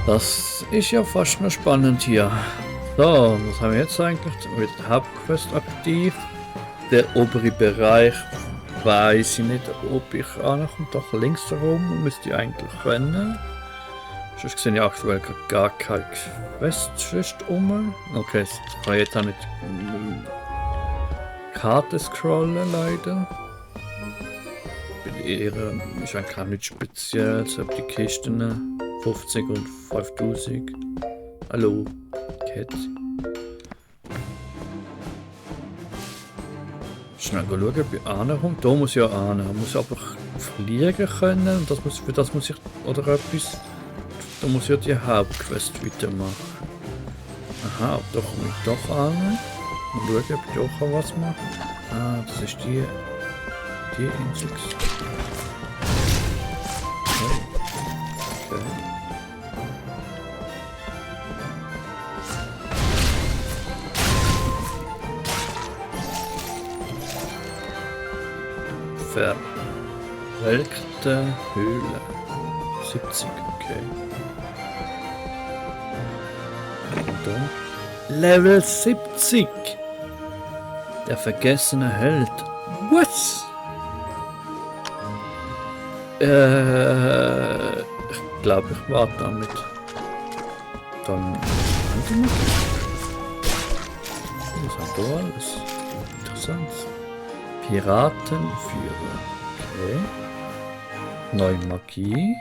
Das ist ja fast noch spannend hier. So, was haben wir jetzt eigentlich? Wieder die Hauptquest aktiv. Der obere Bereich weiß ich nicht, ob ich ankomme. Doch links herum müsste ich eigentlich können. Sonst sehe ich aktuell gar keine Quest um. Okay, jetzt kann ich jetzt auch nicht Karte scrollen, leider. Ist eigentlich auch nicht speziell, ob die Kisten 50 und 5000. Hallo, Cat. Schnell schauen, ob ich ankomme. Da muss ich ja an. Ich muss aber fliegen können. Und für das muss ich. Oder etwas. Da muss ich ja die Hauptquest weitermachen. Aha, da komme ich doch an. Und schauen, ob ich auch was mache. Ah, das ist die Insel. Okay. Verwelkte Höhle. 70, okay. Und dann Level 70. Der vergessene Held. Was? Ich glaube, ich warte damit. Dann was haben wir alles? Interessant. Piratenführer. Okay. Neue Magie.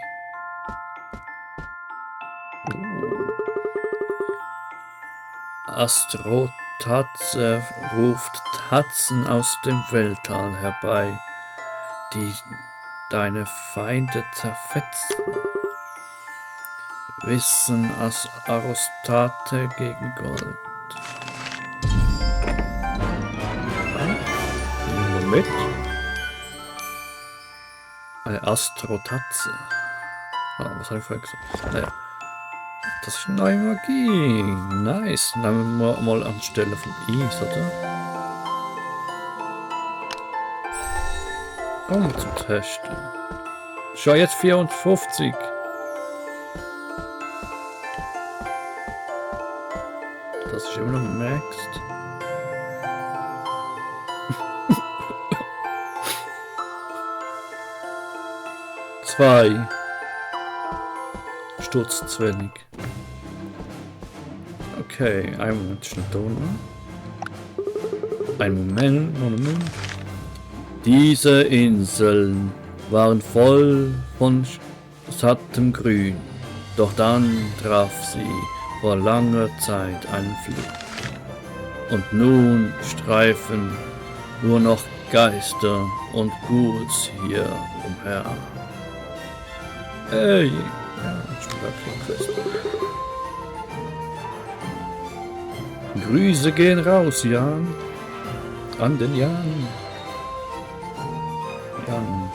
Astrotatze ruft Tatzen aus dem Weltall herbei, die deine Feinde zerfetzen. Wissen aus Arostate gegen Gold. Moment. Eine Astrotatze. Ah, was habe ich vorher gesagt? Naja. Das ist neue Magie. Nice. Dann nehmen wir mal anstelle von Eis, oder? Kommen wir zum Testen. Schau, jetzt 54. Das ist immer noch maxed. Zwei. Sturz zu wenig. Okay, einen Moment, schnell da unten. Ein Moment. Diese Inseln waren voll von sattem Grün, doch dann traf sie vor langer Zeit einen Fluch. Und nun streifen nur noch Geister und Ghouls hier umher. Ey, ja, ich bin gar kein Quest. Grüße gehen raus, Jan. An den Jan. Jan.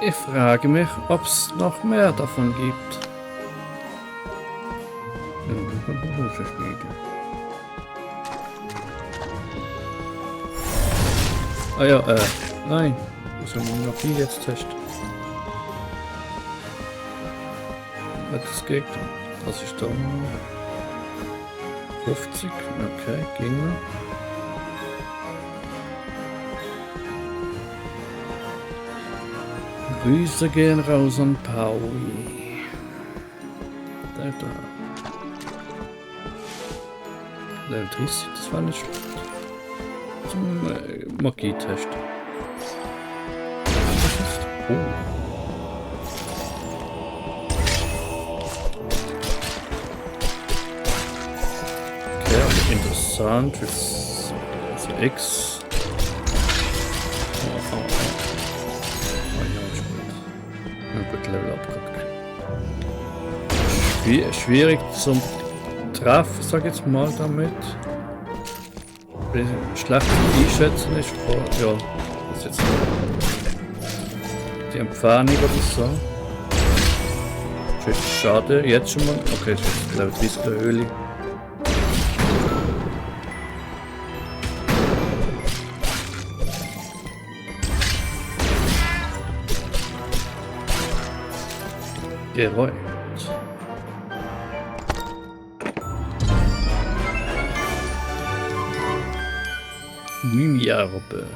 Ich frage mich, ob es noch mehr davon gibt. Ah ja, nein. Müssen wir noch die jetzt testen. Was geht? Das ist da. 50, okay, ging noch. Grüße gehen raus an Pauli. Da. Level 30, das war nicht schlecht. Zum Magie-Test. Oh. Okay, also interessant. Jetzt also X. Level abgekriegt. Schwierig zum Treffen, sag ich jetzt mal damit. Schlecht einschätzen ist vor. Ja, das ist jetzt die Entfernung oder so. Schade, jetzt schon mal. Okay, das ist Level 30 der Höhle. Geräut. Mimiarbe.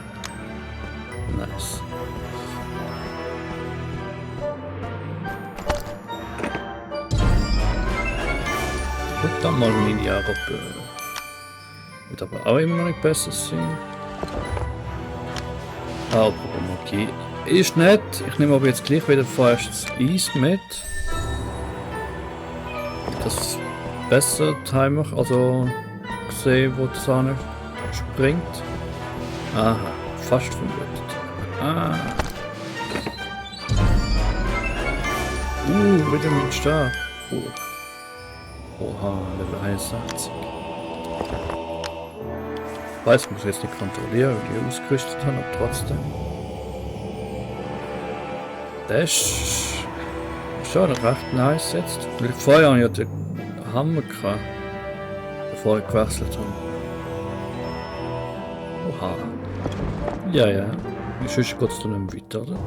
Nice. Und dann mal Miniarbe. Wird aber auch immer noch nicht besser sein. Aber okay. Ist nett. Ich nehme aber jetzt gleich wieder fast das Eis mit. Das besser Timer, also gesehen, wo die Sahne springt. Aha, fast vermutet. Ah. Wieder mit Stab. Oha, Level 81. Weiß, muss jetzt nicht kontrollieren, wie die ausgerüstet haben, aber trotzdem. Das ist schon recht nice jetzt. Weil vorher habe ich ja den Hammer gehabt, bevor ich gewechselt habe. Oha. Ja, ja. Sonst geht es dann nicht weiter, oder?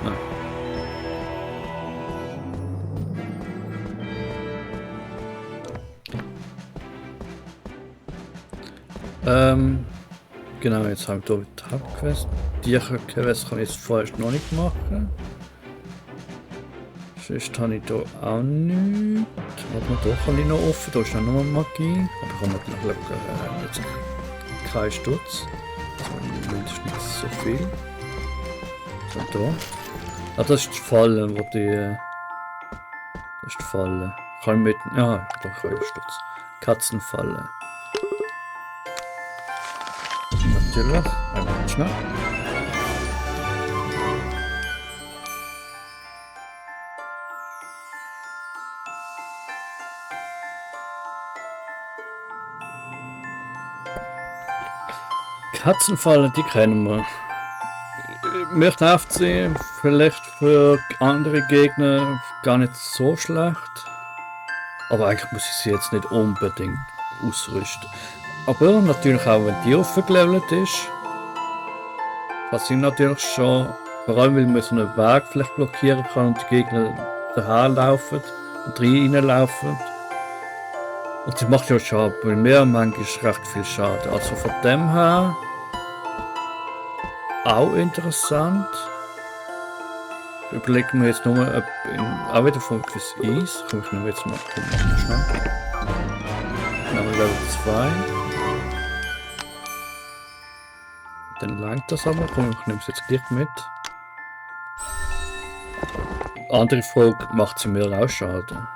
Nein. Genau, jetzt haben wir hier die Hauptquest. Die Quest kann ich jetzt vorerst noch nicht machen. Sonst habe ich hier auch nichts. Warte mal, hier kann ich noch offen, da ist auch noch Magie. Aber ich habe natürlich jetzt keinen Sturz. Also mindestens nicht so viel. So, da. Ah, das ist die Falle, wo die... Das ist die Falle. Kann ich mit... Ja, da kann ich Sturz. Katzenfalle. Natürlich. Einmal schnell. Katzenfalle, die kennen wir. Mir nervt sie, vielleicht für andere Gegner gar nicht so schlecht. Aber eigentlich muss ich sie jetzt nicht unbedingt ausrüsten. Aber natürlich auch, wenn die aufgelevelt ist, was sie natürlich schon, vor allem weil man so einen Weg vielleicht blockieren kann und die Gegner daher laufen und reinlaufen. Und sie macht ja schon bei mir manchmal recht viel Schaden. Also von dem her auch interessant. Überlegen wir jetzt nur, ob auch wieder von etwas Eis. Komm, ich nehme jetzt noch schnell. Dann haben wir Level 2. Dann langt das aber. Komm, ich nehme es jetzt gleich mit. Andere Frage, macht sie mir auch Schaden?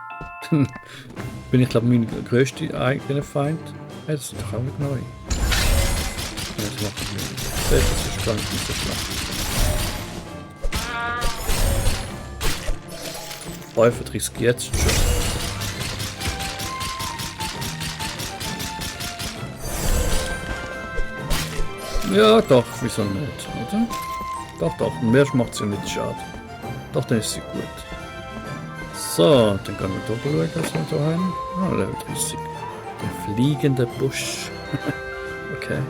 Dann bin ich glaube mein grösster eigener Feind. Ja, das ist doch auch nicht neu. Ja, das macht nicht. Das ist spannend, nicht so schlecht. 35 jetzt schon. Ja, doch, wieso nicht, oder? Doch, doch, mehr macht sie nicht Schaden. Doch, dann ist sie gut. So, dann können wir hier schauen, was wir da haben. Ah, Level 30. Der fliegende Busch. Okay.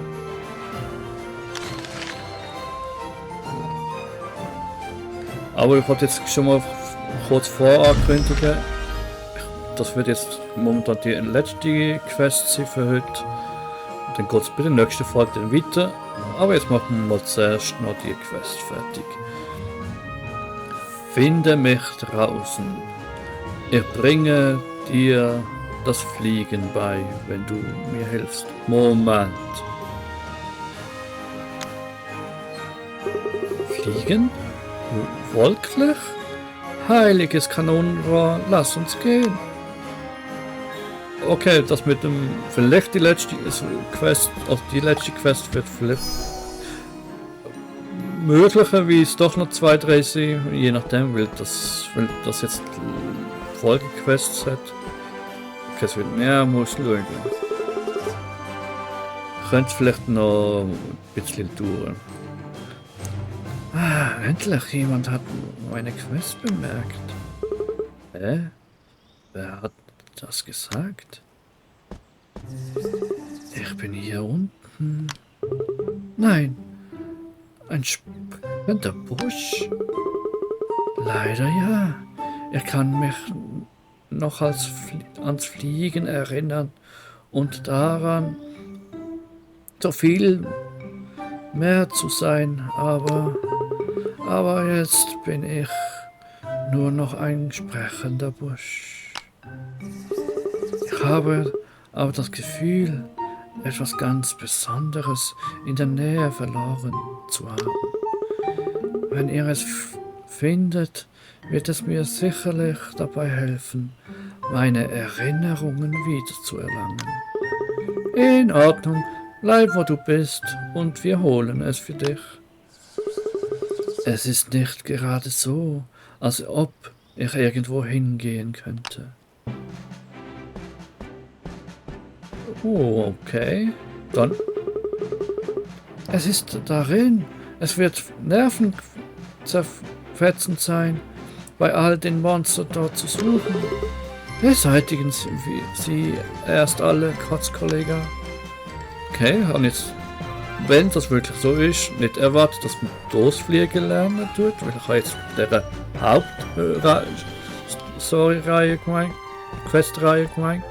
Aber ich wollte jetzt schon mal kurz vorankündigen, das wird jetzt momentan die letzte Quest sein für heute. Und dann geht es bei der nächsten Folge dann weiter. Aber jetzt machen wir mal zuerst noch die Quest fertig. Finde mich draußen. Ich bringe dir das Fliegen bei, wenn du mir hilfst. Moment. Fliegen? Wolklich? Heiliges Kanonenrohr, lass uns gehen. Okay, das mit dem, vielleicht die letzte Quest, also die letzte Quest wird vielleicht möglicherweise doch noch 2, 3 sein, je nachdem, weil das jetzt Folgequests hat. Okay, es wird mehr, muss schauen. Könnte vielleicht noch ein bisschen dauern. Ah, endlich jemand hat meine Quest bemerkt. Hä? Wer hat das gesagt? Ich bin hier unten. Nein, ein sprechender Busch. Leider ja. Ich kann mich noch ans Fliegen erinnern und daran, so viel mehr zu sein, aber jetzt bin ich nur noch ein sprechender Busch. Ich habe aber das Gefühl, etwas ganz Besonderes in der Nähe verloren zu haben. Wenn ihr es findet, wird es mir sicherlich dabei helfen, meine Erinnerungen wiederzuerlangen. In Ordnung, bleib wo du bist und wir holen es für dich. Es ist nicht gerade so, als ob ich irgendwo hingehen könnte. Oh, okay. Dann. Es ist darin. Es wird nervenzerfetzend sein, bei all den Monstern dort zu suchen. Beseitigen Sie erst alle, Kotzkollege. Okay, habe jetzt, wenn das wirklich so ist, nicht erwartet, dass man losfliegen lernen tut, weil ich habe jetzt der Hauptreihe gemeint, Questreihe gemeint.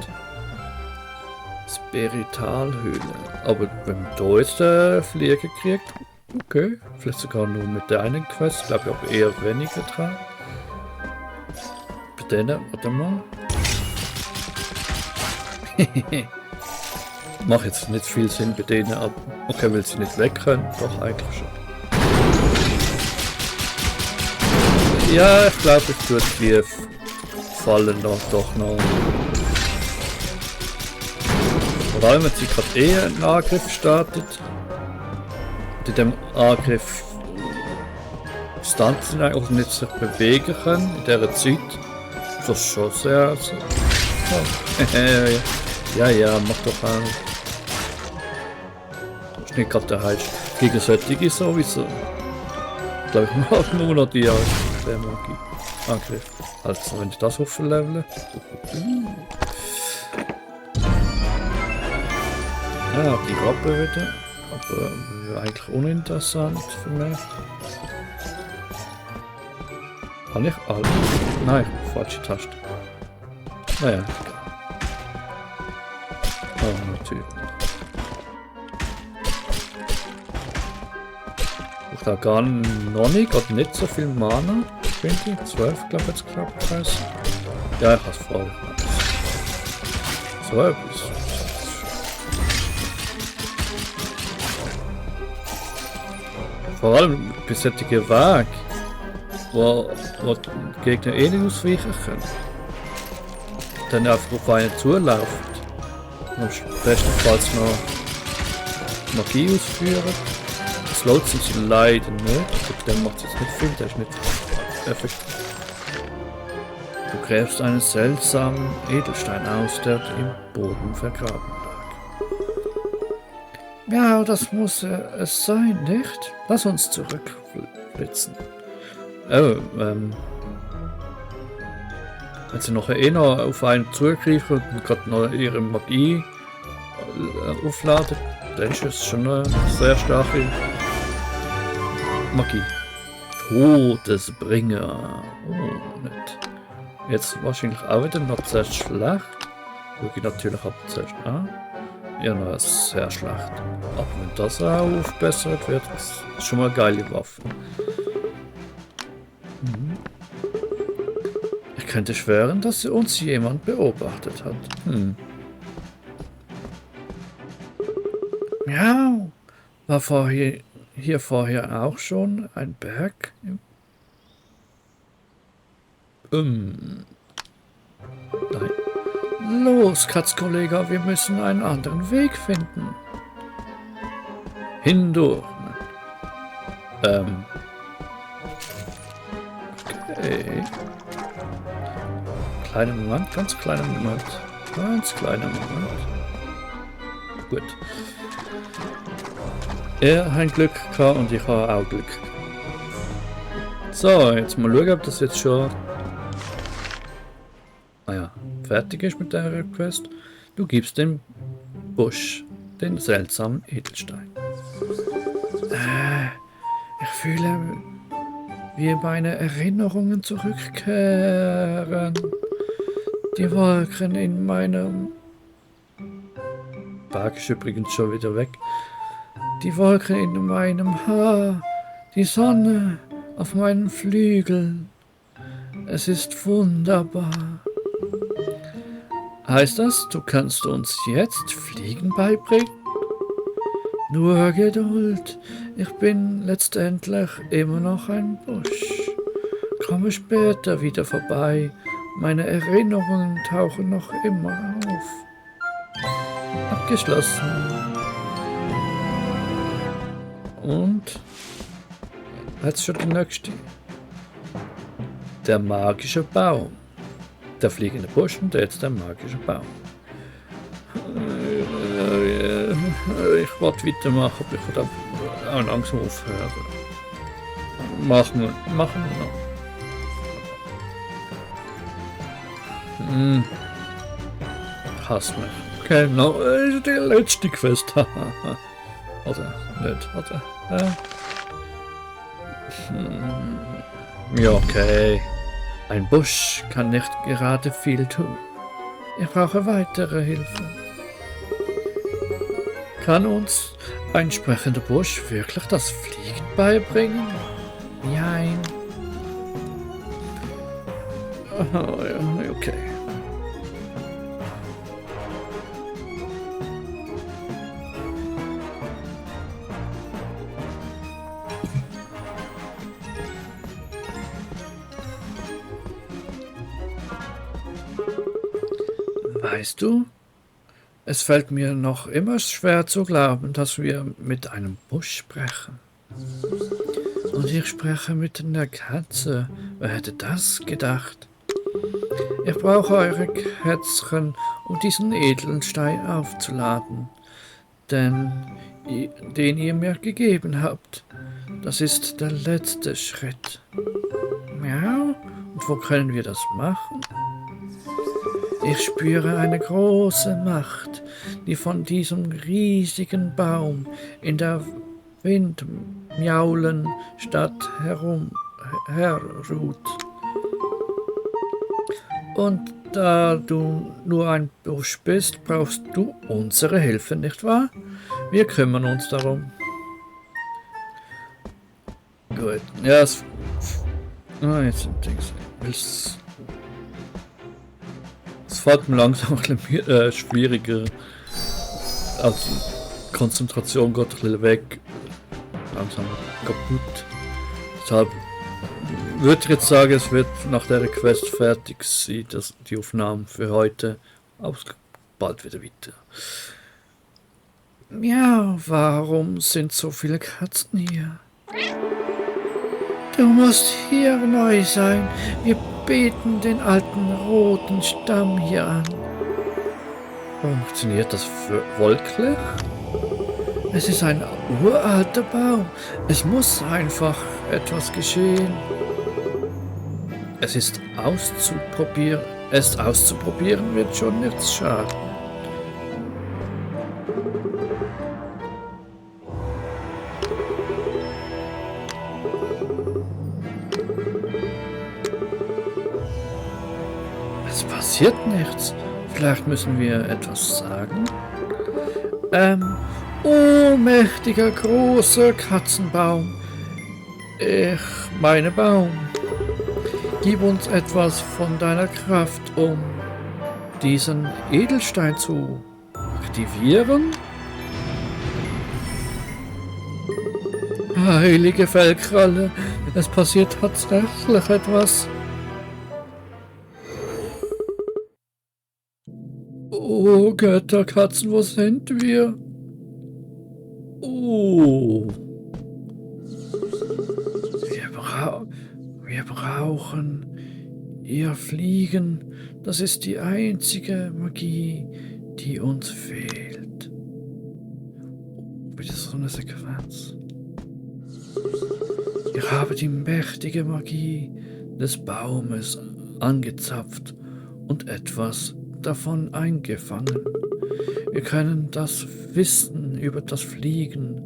Spiritalhöhle. Aber wenn man da jetzt Fliegen kriegt, okay, vielleicht sogar nur mit der einen Quest, glaube ich aber eher weniger dran. Bei denen, warte mal. Macht jetzt nicht viel Sinn bei denen, aber okay, weil sie nicht weg können, doch eigentlich schon. Ja, ich glaube, ich tue die Fallen doch noch. Vor allem, wenn sie gerade einen Angriff startet. Und in dem Angriff Stanzen eigentlich nicht sich bewegen können in dieser Zeit. Das ist schon sehr. Ja, mach doch auch. Das ist nicht gerade der Heiß. Gegen solche sowieso. Ich glaube, ich mache nur noch die Magie-Angriff. Also, wenn ich das hochleveln. Ja, die Rappe wieder. Aber eigentlich uninteressant für mich. Kann ich alle? Nein, falsche Taste. Naja, egal. Oh, natürlich. Ich da gar noch nicht, oder nicht so viel Mana. 12, glaube ich, jetzt klappt das. Ja, ich habe es voll. So etwas. Vor allem bei solchen Wegen, wo die Gegner eh nicht ausweichen können. Dann einfach auf einen zulaufen. Und bestenfalls noch Magie ausführen. Das lohnt sich leider nicht. Aber dann macht es jetzt nicht viel, der ist nicht effektiv. Du gräbst einen seltsamen Edelstein aus, der im Boden vergraben lag. Ja, das muss es sein, nicht? Lass uns zurückflitzen. Oh, wenn sie noch auf einen zugreifen und gerade noch ihre Magie aufladen, dann ist es schon eine sehr starke Magie. Todesbringer. Oh, nicht. Jetzt wahrscheinlich auch wieder noch sehr schlecht. Schau ich natürlich aber zuerst an. Ja, noch sehr schlecht. Aber wenn das auch aufbessert wird, ist das schon mal eine geile Waffe. Ich könnte schwören, dass uns jemand beobachtet hat. Miau. War hier vorher auch schon ein Berg? Nein. Los, Katzkollege, wir müssen einen anderen Weg finden. Hindurch. Okay. Kleiner Moment, ganz kleiner Moment. Ganz kleiner Moment. Gut. Er hat Glück gehabt und ich habe auch Glück. So, jetzt mal schauen, ob das jetzt schon fertig ist mit der Quest. Du gibst dem Busch den seltsamen Edelstein. Ich fühle wie meine Erinnerungen zurückkehren. Die Wolken in meinem... Berg ist übrigens schon wieder weg. Die Wolken in meinem Haar, die Sonne auf meinen Flügeln. Es ist wunderbar. Heißt das, du kannst uns jetzt Fliegen beibringen? Nur Geduld. Ich bin letztendlich immer noch ein Busch. Komme später wieder vorbei. Meine Erinnerungen tauchen noch immer auf. Abgeschlossen. Und jetzt schon die nächste. Der magische Baum. Der fliegende Busch und jetzt der magische Baum. Ich wollte weitermachen, aber ich würde auch langsam aufhören. Machen wir noch. Ich hasse mich. Okay, no, die letzte Quest. Oder nicht, oder? Ja, okay. Ein Busch kann nicht gerade viel tun. Ich brauche weitere Hilfe. Kann uns ein sprechender Busch wirklich das Fliegen beibringen? Nein. Ja, okay. Weißt du, es fällt mir noch immer schwer zu glauben, dass wir mit einem Busch sprechen. Und ich spreche mit einer Katze. Wer hätte das gedacht? Ich brauche eure Kätzchen, um diesen Edelstein aufzuladen, den ihr mir gegeben habt. Das ist der letzte Schritt. Miau. Und wo können wir das machen? Ich spüre eine große Macht, die von diesem riesigen Baum in der Windmjaulenstadt herruht. Und da du nur ein Busch bist, brauchst du unsere Hilfe, nicht wahr? Wir kümmern uns darum. Gut, ja, jetzt sind Dings. Es fällt mir langsam ein bisschen schwieriger. Also Konzentration geht ein bisschen weg. Langsam kaputt. Deshalb würde ich jetzt sagen, es wird nach der Quest fertig sein, die Aufnahmen für heute. Aber es geht bald wieder weiter. Ja, warum sind so viele Katzen hier? Du musst hier neu sein. Wir beten den alten roten Stamm hier an. Funktioniert das wirklich? Es ist ein uralter Baum. Es muss einfach etwas geschehen. Es auszuprobieren wird schon nichts schaden. Es passiert nichts. Vielleicht müssen wir etwas sagen. Oh, mächtiger, großer Katzenbaum. Ich meine Baum. Gib uns etwas von deiner Kraft, um diesen Edelstein zu aktivieren. Heilige Fellkralle, es passiert tatsächlich etwas. Oh, Götterkatzen, wo sind wir? Oh. Wir brauchen ihr Fliegen. Das ist die einzige Magie, die uns fehlt. Bitte so eine Sequenz. Ich habe die mächtige Magie des Baumes angezapft und etwas davon eingefangen. Wir können das Wissen über das Fliegen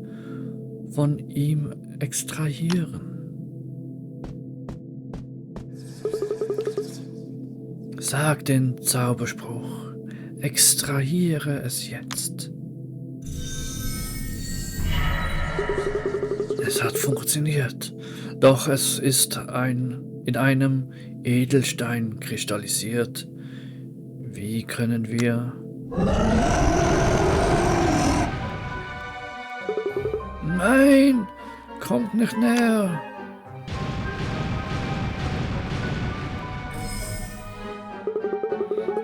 von ihm extrahieren. Sag den Zauberspruch. Extrahiere es jetzt. Es hat funktioniert. Doch es ist in einem Edelstein kristallisiert. Wie können wir... Nein! Kommt nicht näher!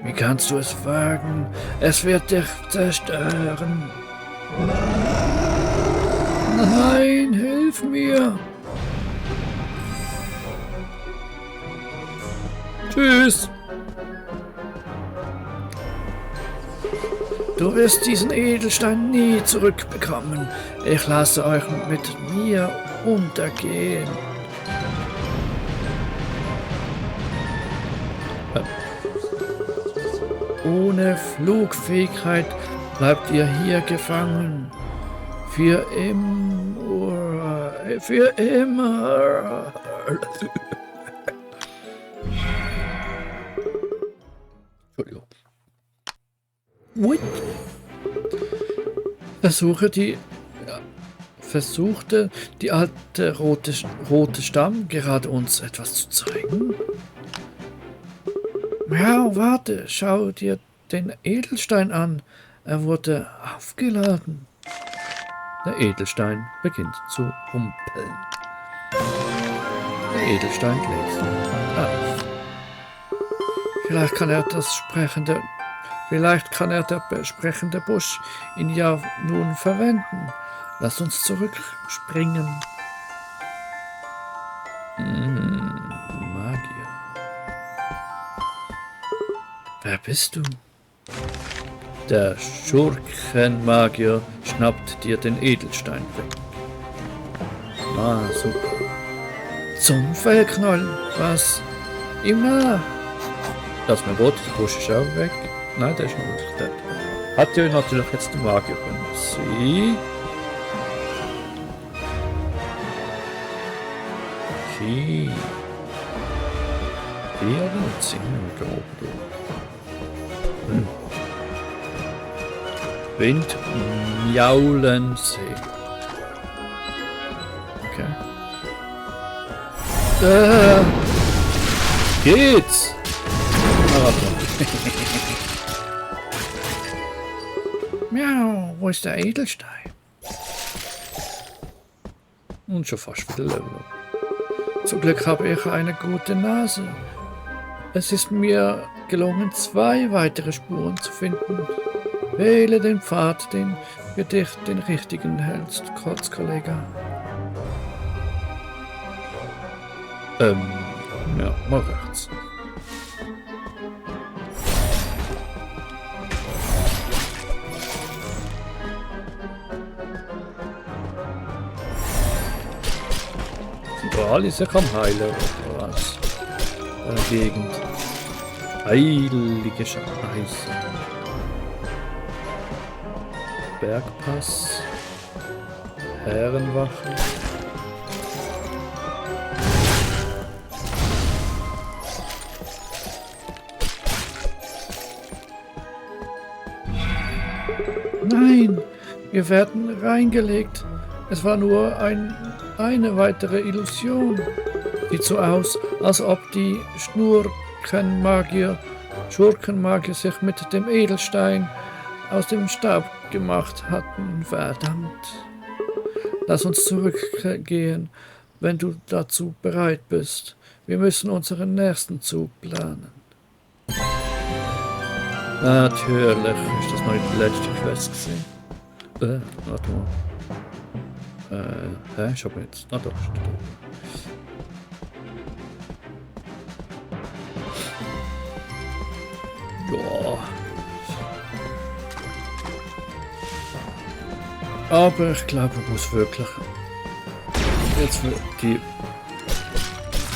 Wie kannst du es wagen? Es wird dich zerstören. Nein, hilf mir! Tschüss! Du wirst diesen Edelstein nie zurückbekommen. Ich lasse euch mit mir untergehen. Ohne Flugfähigkeit bleibt ihr hier gefangen. Für immer. Für immer. Entschuldigung. What? Versuchte die alte rote Stamm gerade uns etwas zu zeigen? Ja, warte, schau dir den Edelstein an. Er wurde aufgeladen. Der Edelstein beginnt zu rumpeln. Der Edelstein lädt sich auf. Vielleicht kann der sprechende Busch ihn ja nun verwenden. Lass uns zurückspringen. Magier. Wer bist du? Der Schurkenmagier schnappt dir den Edelstein weg. Ah, super. Zum Fellknollen. Was? Immer. Lass mir rot, der Busch ist auch weg. Nein, der ist noch nicht dort. Hat ja natürlich jetzt den Magier können. Sie. Okay. Hier und 10 grob. Wind Miaulensee. Okay. Geht's? Miau, wo ist der Edelstein? Und schon fast wieder Level. Zum Glück habe ich eine gute Nase. Es ist mir gelungen, 2 weitere Spuren zu finden. Wähle den Pfad, den für dich den richtigen hältst, Kollege. Ja, mal rechts. Sind doch alle sich am Heilen, oder was? In der Gegend. Heilige Scheiße. Bergpass. Herrenwache. Nein, wir werden reingelegt. Es war nur eine weitere Illusion. Sieht so aus, als ob die Schurkenmagier sich mit dem Edelstein aus dem Staub gemacht hatten. Verdammt. Lass uns zurückgehen, wenn du dazu bereit bist. Wir müssen unseren nächsten Zug planen. Natürlich ist das noch die letzte Quest gesehen. Warte mal. Ich hab jetzt. Ah, doch, steht da. Ja. Aber ich glaube, ich muss wirklich jetzt für die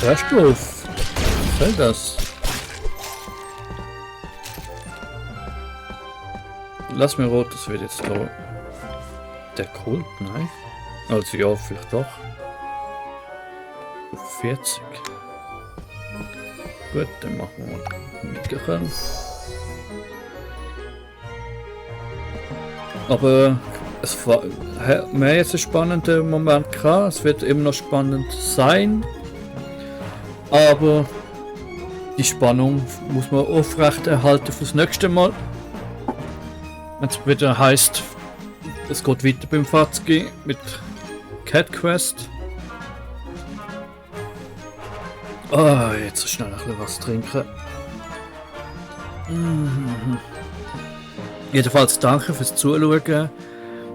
Restwurf. Was soll das? Lass mir rot, das wird jetzt da. Der Kult, nein. Also ja, vielleicht doch. 40. Gut, dann machen wir mal mitgehen. Aber wir haben jetzt einen spannenden Moment gehabt. Es wird immer noch spannend sein. Aber die Spannung muss man aufrechterhalten fürs nächste Mal. Wenn es wieder heisst, es geht weiter beim Fatski mit Cat Quest. Jetzt schnell ein bisschen was trinken. Jedenfalls danke fürs Zuschauen.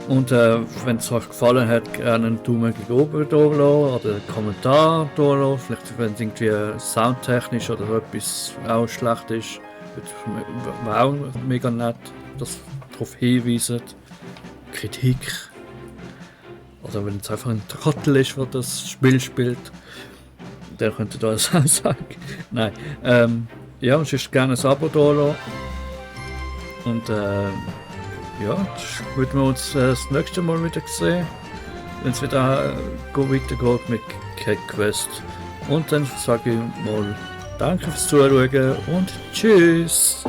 Und wenn es euch gefallen hat, gerne einen Daumen gegen oben da lassen oder einen Kommentar da lassen. Vielleicht wenn es irgendwie soundtechnisch oder etwas auch schlecht ist, wäre auch mega nett, dass darauf hinweisen. Kritik. Oder wenn es einfach ein Trottel ist, der das Spiel spielt, der könnte da das auch sagen. Nein. Ja, sonst gerne ein Abo da lassen. Und ja, würden wir uns das nächste Mal wieder sehen, wenn es wieder weitergeht mit Cat Quest. Und dann sage ich mal danke fürs Zuschauen und tschüss!